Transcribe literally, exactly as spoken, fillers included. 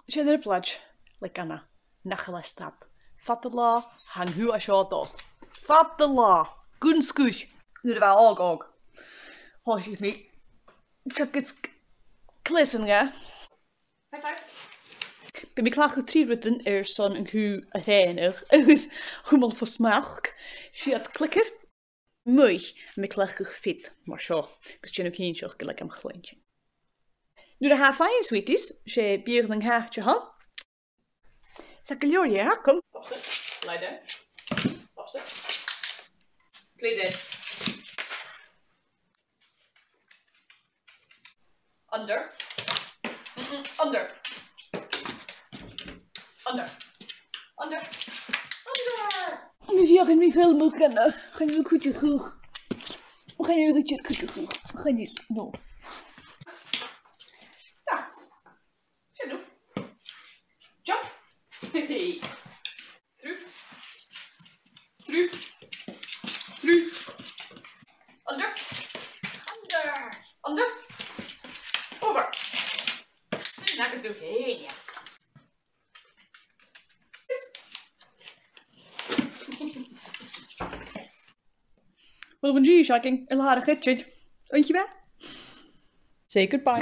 Sin e, a bhlaid, le gun a, nach eil e stad. Fad an latha, tha an cù a seo a' dol. Fad an latha, gun sguis. Nuair a bha e òg òg, thòisich mi, agus cleasan ga. High five. Bidh mi a' cleachdadh trì rudan airson an cù a thrèanadh agus a chumail fo smachd. 'S iad clicker, muich, tha mi a' cleachdadh fead mar seo, gus dèanamh cinnteach gu bheil e gam chluinntinn. Nuair a tha e fine, sweeties, 's e biadh nan cait a th' ann. 'S e gu leòr dheth agam. Opposite. Lie down. Opposite. Play dead. Under. Mm-mm. Under. Under. Under. Under. Agus feuch mi film a-nis. Chan eil cuideachadh. Chan eil cuideachadh. Chan eil, no. Dance. Hello. Jump. Through. Through. Through. Under. Under. Under. Over. Sin agad thu fhèin. Well, bha an dithis againn air leth a' chidsin. Oidhche mhath. Say goodbye.